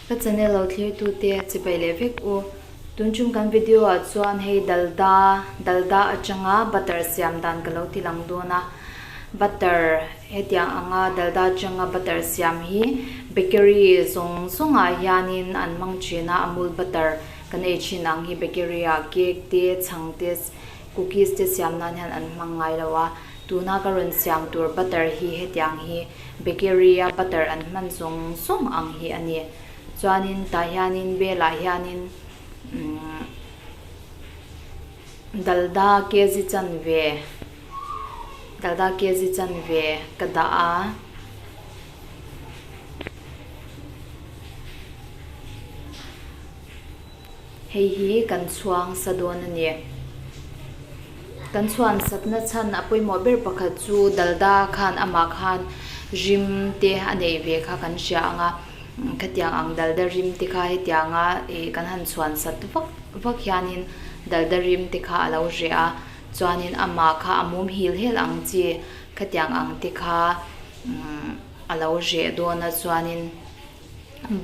Ka channel lo thlirtute chibai leh vek u. Tun chung kan video ah chuan hei dalda dalda atanga butter siam dan ka lo ti lang dawn a. Butter hetiang anga dalda atanga butter siam hi bakery zawng zawngah hianin an hmang thin a, amul butter kan ei thin ang hi bakery ah cake te chhang te cookies te siam nan hian an hmang ngai lo a. Tuna ka rawn siam tur butter hi hetiang hi bakery a butter an hman zawng zawng ang hi a ni. Chuanin tah hianin belah hianin umm dalda kg chanve dalda kg chanve ka dah a. Hei hi kan chhuang sa dawn a ni. Kan chhuan satna chhan a pawimawh ber pakhat chu dalda khan amah khan rim te a neih ve kha kan hria ang a, khatiang ang dalda rim te kha hetianga ih kan han chhuan sat vak vak hianin dalda rim te kha a lo reh a, chuanin amah kha a mum hil hel ang chi khatiang ang te kha umm a lo reh dawn a chuanin.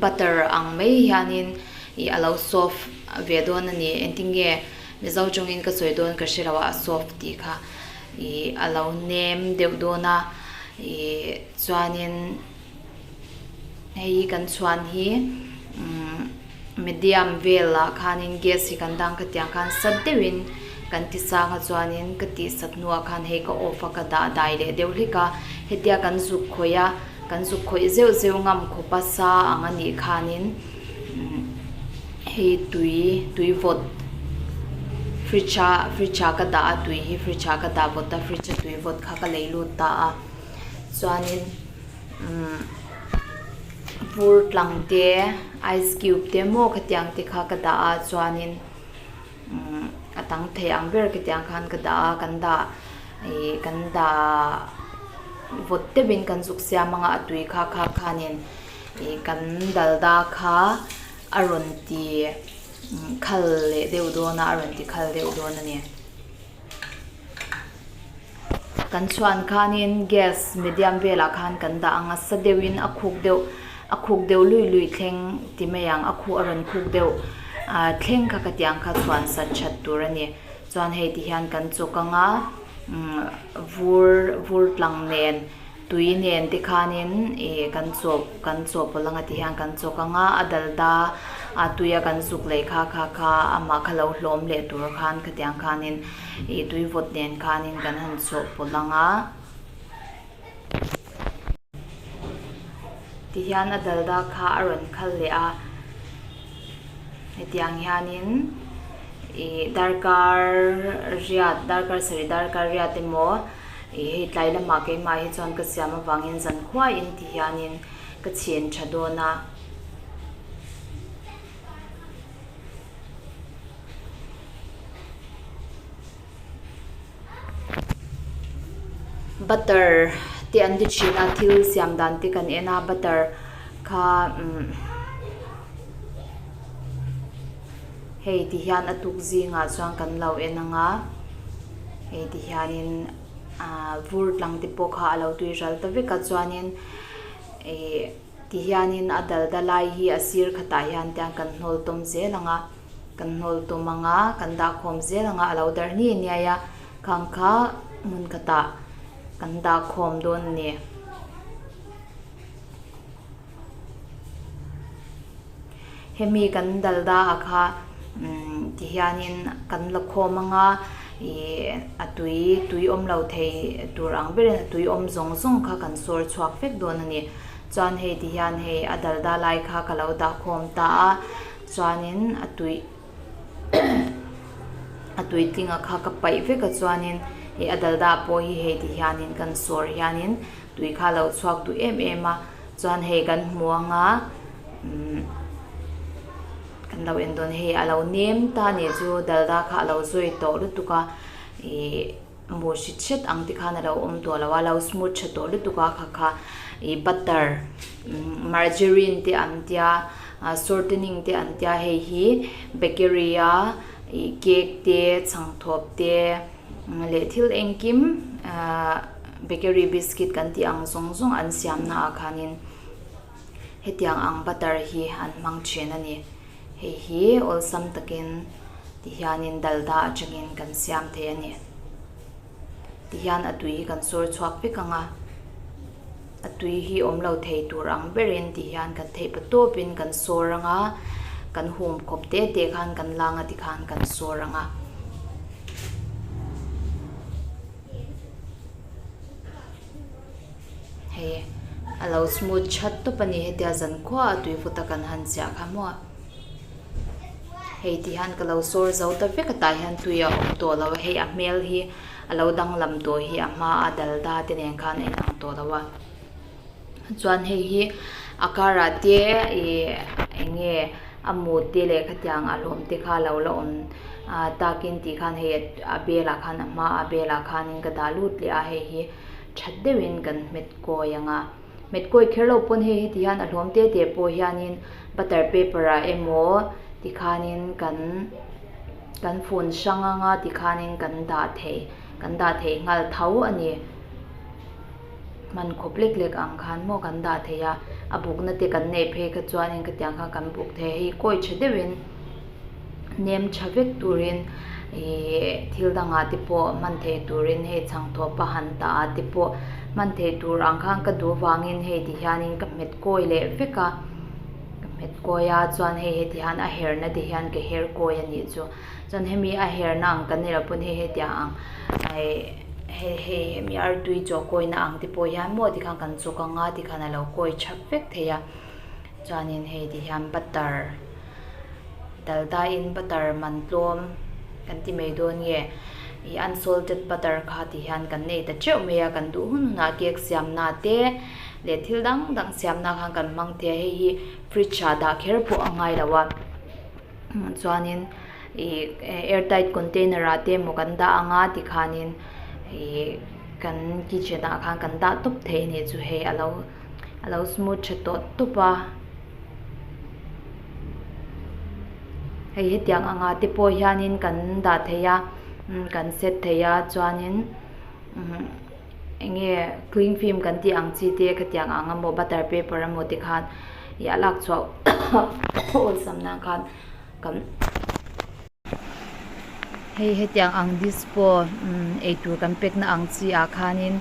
Butter ang mai hianin ih a lo soft ve dawn a ni. Engtin nge Mizo tawngin ka sawi dawn ka hre lo a, a soft tih kha ih a lo nem deuh dawn a. Ih chuanin hei hi kan chhuan hi umm medium velah khanin gas hi kan dang khatiang khan sat deuhin kan ti sang a chuanin ka tih sat hnuah khan hei ka off a ka dah dai leh deuh hlek a. Hetia kan zuk khawih a. Kan zuk khawih zeuh zeuh ngam khawpa sa ang a nih khanin hei tui tui vawt fridge a fridge ah ka dah a tui hi fridge ah ka dah vawt a fridge a tui vawt kha ka lei lut ta a chuanin umm vur tlang te ice cube te maw khatiang te kha ka dah a chuanin umm a tang thei ang ber khatiang khan ka dah a kan dah ih kan dah vawt deuhin kan zuk siam anga a tui kha kha khanin ih kan dalda kha a rawn ti khal leh deuh dawn a a rawn ti khal deuh dawn a ni. Kan chhuan khanin gas medium velah khan kan dah ang a sa deuhin a khuk deuh a khuk deuh lui lui thleng ti mai ang a khuh a rawn khuk deuh ah thleng kha khatiang kha chhuan sat that tur a ni chuan hei ti hian kan chawk ang a umm vur vur tlang nen tui nen te khanin ih kan chawp kan chawp pawlh anga ti hian kan chawk ang a a dal ta a tuia kan zuk leh kha kha kha amah kha lo hlawm leh tur khan khatiang khanin ih tui vawt nen khanin kan han chawh pawlh ang a tihian a dal da kha a rawn khal leh a hetiang hianin ih darkar riat darkar sarih darkar riat emaw. Ih hei tlai lamah keimah hi chuan ka siam avangin zan khuaiin ti hianin ka chhin tha dawn a. Butter te an ti thin a thil siam dan te kan en a butter kha umm hei ti hian a tuk zingah chuan kan lo en ang a hei ti hianin ah vur tlang te pawh kha a lo tui ral ta vek a chuanin ih ti hianin a dal da lai hi a sir khatah hian tiang kan hnawl tawm zel ang a kan hnawl tawm ang a kan dah khawm zel ang a a lo darh ni niai a khang kha hmun khatah kan dah khawm dawn a ni. Hemi kan dal da ah kha umm ti hianin kan la khawm ang a ih a tui tui awm lo thei tur ang berin a tui awm zawng zawng kha kan sawr chhuak vek dawn a ni. Chuan hei ti hian hei a dal da lai kha ka lo dah khawm ta a chuanin a tui a tui tling a kha ka paih vek a chuanin ih a dal da pawh hi hei ti hianin kan sawr hianin tui kha a lo chhuak duh em em a chuan hei kan hmu anga umm kan lo en dawn hei a lo nem ta a nih chu dalda kha a lo zawi tawh lutuk a ihh mu hrit hret ang te khan a lo awm tawh lo a lo smooth tha tawh lutuk a kha kha ih butter umm margarine te an tia ah shortening te an tia hei hi bakery a ih cake te chhangthawp te leh thil engkim ahh. Bakery biscuit kan tih ang zawng zawng an siamna ah khanin hetiang ang butter hi an hmang thin a ni. Hei hi awlsam takin ti hianin dalda atangin kan siam thei a ni. Ti hian a tui hi kan sawr chhuak vek ang a, a tui hi awm lo thei tur ang berin ti hian kan theih pa tawpin kan sawr ang a, kan hum khawp te te khan kan lang a tikhan kan sawr ang a. Hei a lo smooth that tawp a ni hetia zankhua a tui vut a kan han chiah kha maw hei ti hian ka lo sawr zo ta vek a tah hian tui a awm tawh lo a hei a hmel hi a lo danglam tawh hi a hma a dalda te nen khan a inang tawh lo a chuan hei hi a karah te ih eng nge a mut te leh khatiang a hlawm te kha lo la awm ah takin tih khan hei a belah khan a hma a belah khanin ka dah lut leh a hei hi. That deuhin kan hmet kawi ang a, hmet kawi kher lo pawn hei heti hian a hlawm te te pawh hianin butter paper ah emaw tikhanin kan kan fun hrang anga tikhanin kan dah thei kan dah thei nghal tho a ni. Hman khawp lek lek ang khan maw kan dah thei a, a bukna te kan neih phei kha chuanin khatiang kha kan buk thei a, hei kawi tha deuhin. Nem tha vek turin ihh thil dangah te pawh hman theih turin hei chhangthawp a han tah ah te pawh hman theih tur ang khan ka duh vangin hei ti hianin ka hmet kawi leh vek a ka hmet kawi a chuan hei heti hian a herna te hian ka her kawi a nih chu chuan hemi a herna ang kan neih loh pawn hei hetiang ang ihh hei hei hemi artui chaw kawina ang te pawh hian maw tikhan kan chawk anga tikhan a lo kawi tha vek thei a chuanin hei ti hian butter. Daldaiin butter man tlawm kan ti mai dawn nge ih unsalted butter kha ti hian kan nei ta teuh mai a kan duh hun hunah cake siamna te leh thil dang dang siamna khan kan hmang thei a hei hi fridge ah dah kher pawh a ngai lo a chuanin ih air tight container ah te emaw kan dah ang a tikhanin ih kan kitchen ah khan kan dah tawp thei a nih chu hei a lo a lo smooth tha tawh tawp a. Hei hetiang angah te pawh hianin kan dah thei a kan set thei a chuanin umm eng nge cling film kan tih ang chi te khatiang ang emaw butter paper emaw te khan ih a lak chhuah awlsam nan khan kan. Hei hetiang ang dispo eitur kan pekna ang chi ah khanin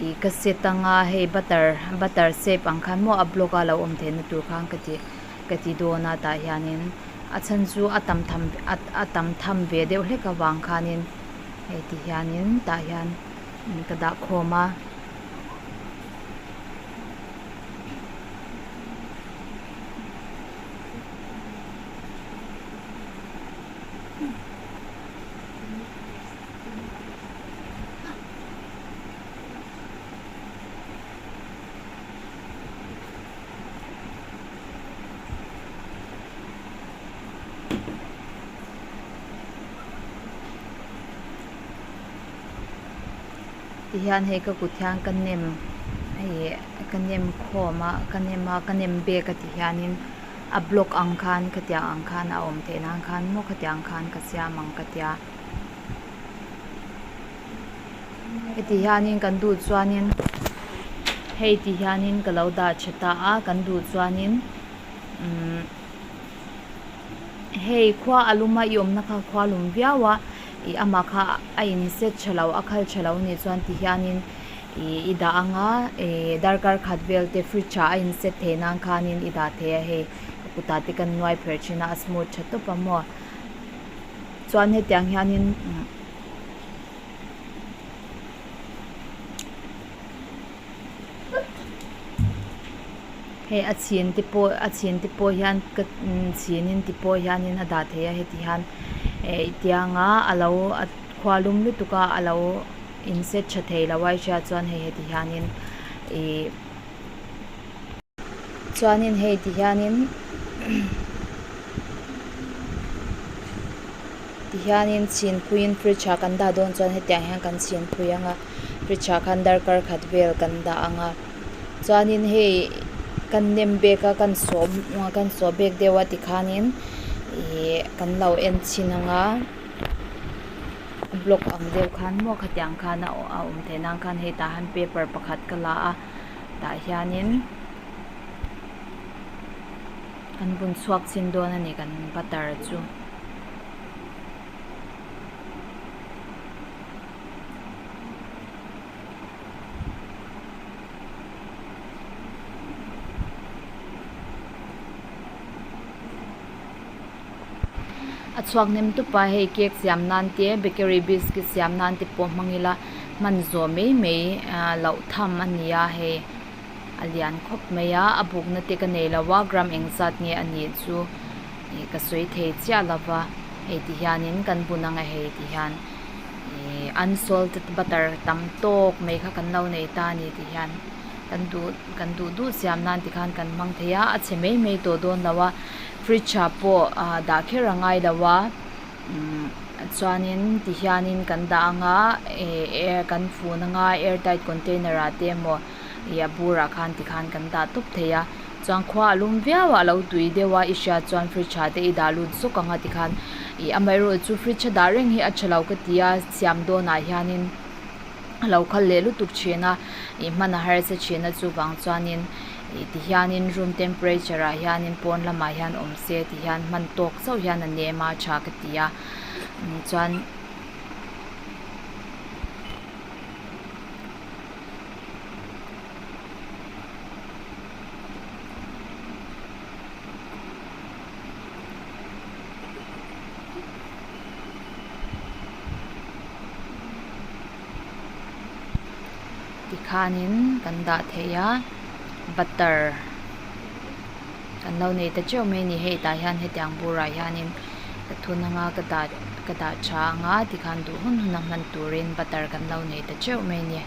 ih ka set anga hei butter butter shape ang khan maw a block a lo awm theihna tur khan ka ti ka ti dawn a tah hianin a chhan chu a tam tham a tam tham ve deuh hlek avang khanin hei ti hianin tah hian ka dah khawm a. Tihian hei ka kut hian ka nem ih ka nem khawm a ka nem a ka nem bag a ti hianin. A block ang khan khatiang ang khan a awm theih nan khan maw khatiang khan ka siam ang ka tia. Heti hianin kan duh chuanin hei ti hianin ka lo dah tha ta a kan duh chuanin umm hei khua a lum a i awmna kha khua lum viau a ih amah kha a in set tha lo a khal tha lo anih chuan ti hianin. Ih i dah ang a ih darkar khat vel te fridge ah a in set thei nan khanin i dah thei a hei ka kutah te kan nuai pherh thin a a smooth tha tawp a maw chuan hetiang hianin umm hei a chhin te pawh a chhin te pawh hian ka chhinin ti pawh hianin a dah thei a heti hian eh tianga a lo khua lum lutuk a a lo. In set tha thei lo a i hriat chuan hei heti hianin ih chuanin hei ti hianin ti hianin chhin phuiin fridge ah kan dah dawn chuan hetiang hian kan chhin phui ang a fridge ah khan darkar khat vel kan dah ang a chuanin hei kan nem bag a kan sawh kan sawh bag deuh a tikhanin ih kan lo en chhin ang a. Block ang deuh khan maw khatiang khan a awm theih nan khan hei tah hian paper pakhat ka la a tah hianin. Kan bun chhuak chin dawn a ni kan butter chu. A chhuak nem tup a hei cake siam nan te bakery biscuit siam nan te pawh hmang ila hman zawh mai mai ah loh tham a ni a hei a lian khawp mai a a bukna te ka nei lo a gram engzat nge a nih chu ih ka sawi thei chiah lo va hei ti hianin kan bun ang a hei ti hian ih unsalted butter tam tawk mai kha kan lo nei ta a ni ti hian. Kan duh kan duh duh siam nan tikhan kan hmang thei a, a chhe mai mai tawh dawn lo a, fridge ah pawh ah dah kher a ngai lo a, umm chuanin tihianin kan dah ang a, eh air kan fun ang a air tight container ah te emaw ih a burah khan tikhan kan dah tawp thei a, chuan khua a lum viau a a lo tui deuh a i hriat chuan fridge ah te i dah lut zawk ang a tikhan ih amaherawhchu chu fridge a dah reng hi a tha lo ka ti a siam dawnah hianin. a lo kal leh lutuk thin a ih hman a harsa thin a chuvang chuanin ih ti hianin room temperature ah hianin pawn lamah hian awm se ti hian hman tawk chauh hian a nem a tha ka ti a chuan. Tikhanin kan dah thei a butter kan lo nei ta teuh mai a ni hei tah hian hetiang burah hianin ka thun anga ka dah ka dah tha anga tikhan duh hun hun a hman turin butter kan lo nei ta teuh mai a ni.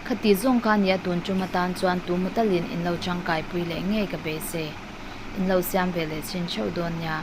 Khati zawng kha nia tun tum atan chuan tu maw talin in lo tangkai pui leh ngei ka beisei. In lo siam ve leh chin theuh dawn nia.